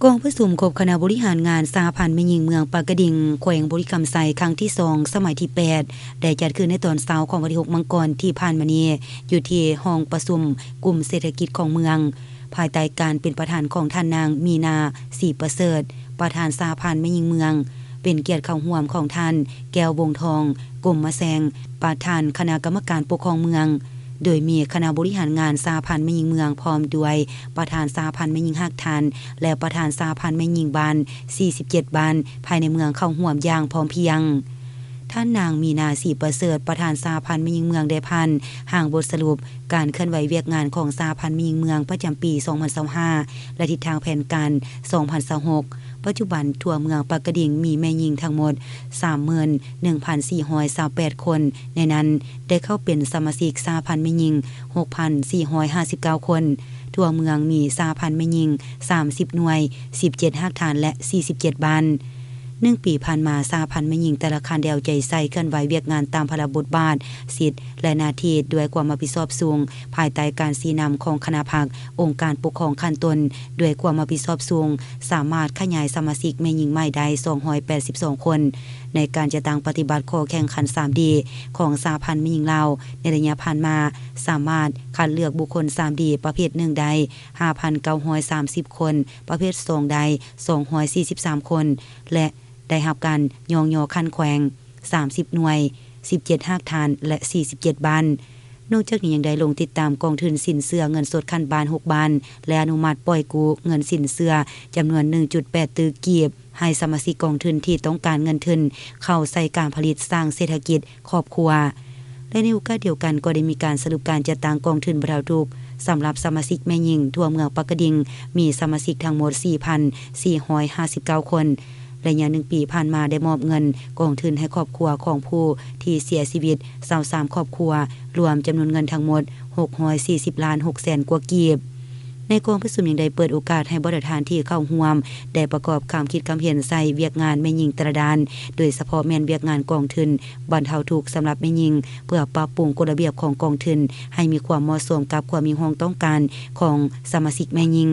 ກອງປະຊຸມຄົບຄະນະບໍລິຫານງານສະຫະພັນແມ່ຍິງເມືອງປາກກະດິງ ແຂວງບໍລິຄຳໄຊ ຄັ້ງທີສອງ ສະໄໝທີແປດ ໄດ້ຈັດຂຶ້ນໃນຕອນເຊົ້າຂອງວັນທີຫົກ ມັງກອນທີ່ຜ່ານມານີ້ ຢູ່ທີ່ຫ້ອງປະຊຸມກຸ່ມເສດຖະກິດຂອງເມືອງ ພາຍໃຕ້ການເປັນປະທານຂອງທ່ານນາງ ມີນາ ສີປະເສີດ ປະທານສະຫະພັນແມ່ຍິງເມືອງ, ເປັນກຽດເຂົ້າຮ່ວມຂອງທ່ານ ແກ້ວ ວົງທອງ ກົມມະແຊງ ປະທານຄະນະກຳມະການປົກຄອງເມືອງ, ໂດຍມີຄະນະບໍລິຫານງານສະຫະພັນແມ່ຍິງເມືອງ ພ້ອມດ້ວຍປະທານສະຫະພັນແມ່ຍິງຮາກຖານ ແລະ ປະທານສະຫະພັນແມ່ຍິງບ້ານ ສີ່ສິບເຈັດ ບ້ານ ພາຍໃນເມືອງເຂົ້າຮ່ວມຢ່າງພ້ອມພຽງ. ທ່ານນາງ ມີນາ ສີປະເສີດ ປະທານສະຫະພັນແມ່ຍິງເມືອງ ໄດ້ຜ່ານຮ່າງບົດສະຫຼຸບການເຄື່ອນໄຫວວຽກງານຂອງສະຫະພັນແມ່ຍິງເມືອງປະຈຳປີ ສອງພັນຊາວຫ້າ ແລະ ທິດທາງແຜນການ ສອງພັນຊາວຫົກ. ປັດຈຸບັນທົ່ວເມືອງປາກກະດິງມີແມ່ຍິງທັງໝົດ ສາມໝື່ນໜຶ່ງພັນສີ່ຮ້ອຍຊາວແປດຄົນ, ໃນນັ້ນໄດ້ເຂົ້າເປັນສະມາຊິກສະຫະພັນແມ່ຍິງ ຫົກພັນສີ່ຮ້ອຍຫ້າສິບເກົ້າຄົນ. ທົ່ວເມືອງມີສະຫະພັນແມ່ຍິງ ສາມສິບໜ່ວຍ, ສິບເຈັດຮາກຖານ ແລະ ສີ່ສິບເຈັດບ້ານ. ໜຶ່ງປີຜ່ານມາ, ສະຫະພັນແມ່ຍິງແຕ່ລະຂັ້ນໄດ້ເອົາໃຈໃສ່ເຄື່ອນໄຫວວຽກງານຕາມພາລະບົດບາດ, ສິດ ແລະ ໜ້າທີ່ດ້ວຍຄວາມຮັບຜິດຊອບສູງ, ພາຍໃຕ້ການຊີ້ນຳຂອງຄະນະພັກ, ອົງການປົກຄອງຂັ້ນຕົ້ນ ດ້ວຍຄວາມຮັບຜິດຊອບສູງ, ສາມາດຂະຫຍາຍສະມາຊິກແມ່ຍິງໃໝ່ໄດ້ ສອງຮ້ອຍແປດສິບສອງຄົນ. ໃນການຈັດຕັ້ງປະຕິບັດຂໍ້ແຂ່ງຂັນ ສາມດີ ຂອງສະຫະພັນແມ່ຍິງລາວ ໃນໄລຍະຜ່ານມາ, ສາມາດຄັດເລືອກບຸກຄົນ ສາມດີ ປະເພດໜຶ່ງໄດ້ ຫ້າພັນເກົ້າຮ້ອຍສາມສິບຄົນ, ປະເພດສອງໄດ້ ສອງຮ້ອຍສີ່ສິບສາມຄົນ ແລະ ໄດ້ຮັບການຍ້ອງຍໍຂັ້ນແຂວງ ສາມສິບໜ່ວຍ, ສິບເຈັດຮາກຖານ ແລະ ສີ່ສິບເຈັດບ້ານ. ນອກຈາກນີ້ຍັງໄດ້ລົງຕິດຕາມກອງທຶນສິນເຊື່ອເງິນສົດຂັ້ນບ້ານ ຫົກບ້ານ ແລະ ອະນຸມັດປ່ອຍກູ້ເງິນສິນເຊື່ອຈຳນວນ ໜຶ່ງຈຸດແປດຕື້ກີບ ໃຫ້ສະມາຊິກກອງທຶນທີ່ຕ້ອງການເງິນທຶນເຂົ້າໃສ່ການຜະລິດສ້າງເສດຖະກິດຄອບຄົວ. ແລະ ໃນໂອກາດດຽວກັນກໍໄດ້ມີການສະຫຼຸບການຈັດຕັ້ງກອງທຶນບັນເທົາທຸກສຳລັບສະມາຊິກແມ່ຍິງທົ່ວເມືອງປາກກະດິງ ມີສະມາຊິກທັງໝົດ ສີ່ພັນສີ່ຮ້ອຍຫ້າສິບເກົ້າຄົນ. ໄລຍະໜຶ່ງປີຜ່ານມາໄດ້ມອບເງິນກອງທຶນໃຫ້ຄອບຄົວຂອງຜູ້ທີ່ເສຍຊີວິດ ຊາວສາມຄອບຄົວ, ລວມຈຳນວນເງິນທັງໝົດ ຫົກຮ້ອຍສີ່ສິບລ້ານຫົກແສນກວ່າກີບ. ໃນກອງປະຊຸມຍັງໄດ້ເປີດໂອກາດໃຫ້ບັນດາທ່ານທີ່ເຂົ້າຮ່ວມ ໄດ້ປະກອບຄຳຄິດຄຳເຫັນໃສ່ວຽກງານແມ່ຍິງແຕ່ລະດ້ານ, ໂດຍສະເພາະແມ່ນວຽກງານກອງທຶນບັນເທົາທຸກສຳລັບແມ່ຍິງ, ເພື່ອປັບປຸງກົດລະບຽບຂອງກອງທຶນໃຫ້ມີຄວາມເໝາະສົມກັບຄວາມຮຽກຮ້ອງຕ້ອງການຂອງສະມາຊິກແມ່ຍິງ.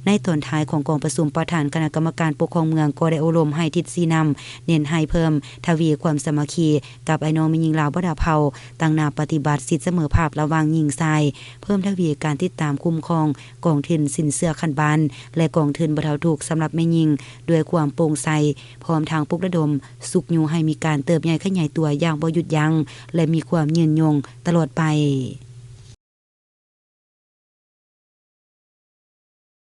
ໃນຕອນທ້າຍຂອງກອງປະຊຸມ, ປະທານຄະນະກຳມະການປົກຄອງເມືອງກໍໄດ້ໂອ້ລົມໃຫ້ທິດຊີ້ນຳ, ເນັ້ນໃຫ້ເພີ່ມທະວີຄວາມສາມັກຄີ ກັບອ້າຍນ້ອງແມ່ຍິງລາວບັນດາເຜົ່າ, ຕັ້ງໜ້າປະຕິບັດສິດສະເໝີພາບລະຫວ່າງຍິງຊາຍ, ເພີ່ມທະວີການຕິດຕາມຄຸ້ມຄອງກອງທຶນສິນເຊື່ອຂັ້ນບ້ານ ແລະ ກອງທຶນບັນເທົາທຸກສຳລັບແມ່ຍິງດ້ວຍຄວາມໂປ່ງໃສ, ພ້ອມທັງປຸກລະດົມຊຸກຍູ້ໃຫ້ມີການເຕີບໃຫຍ່ຂະຫຍາຍຕົວຢ່າງບໍ່ຢຸດຢັ້ງ ແລະ ມີຄວາມຍືນຍົງຕະຫຼອດໄປ.